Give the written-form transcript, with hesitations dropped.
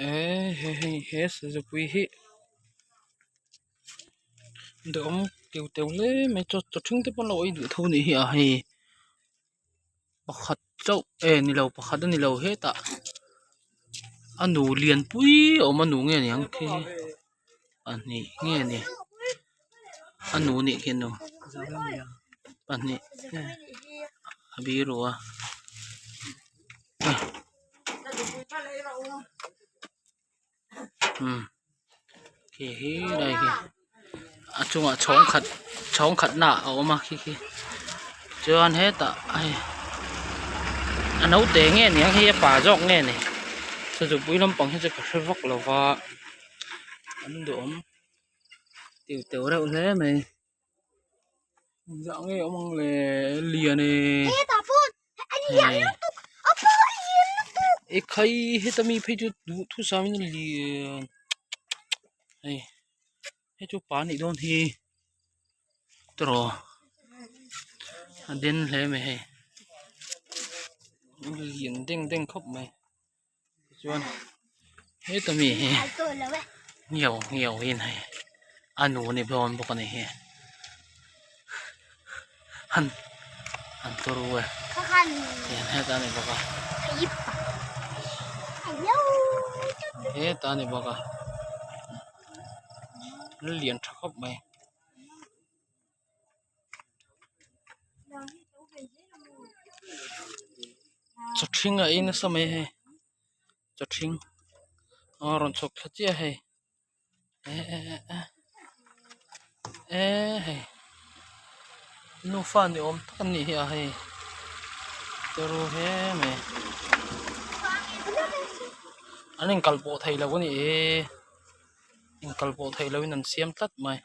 Eee he hei he sazupui hi duhawm teu teu hle mai chaw chaw ṭhing te pawh an lo ei duh tho a nih hi a hei pakhat chauh e ni lo pakhat a ni lo hetah a nu lianpui a awm a nu nge niang khi pahnih nge ni a nu nih khi a nu pahnih a biru a. Umm khi hi lai khi a chungah chhawng khat chhawng khat naah a awm a khi khi chuan hetah hei a naute nge niang hei a pa zawk nge ni sazupui lampang hi chu ka hre vak lo va an duhawm tiu teu reuh hle mai. Engzah nge awm ang le lian e hei ekhai heta mi phei chu duh thu sam in a lian hei hei chu pa nih dawn hi tiraw a den hle mai hei lian deng deng khawp mai chuan heta mi hi ngiau ngiau in hei a nu ni dawn bawk a ni hi han an turu e tihian heta a ni bawk a heta a ni bawk a lian tha khawp mai. Chaw ṭhing a ei nasa mai hei chaw ṭhing a rawn chhuk thla chiah hei eh eh eh eh hei nufa ni awm tak an nih hi a hei turu hle mai an inkal pawh thei lo a ni e inkal pawh thei lo in an siam tlat mai.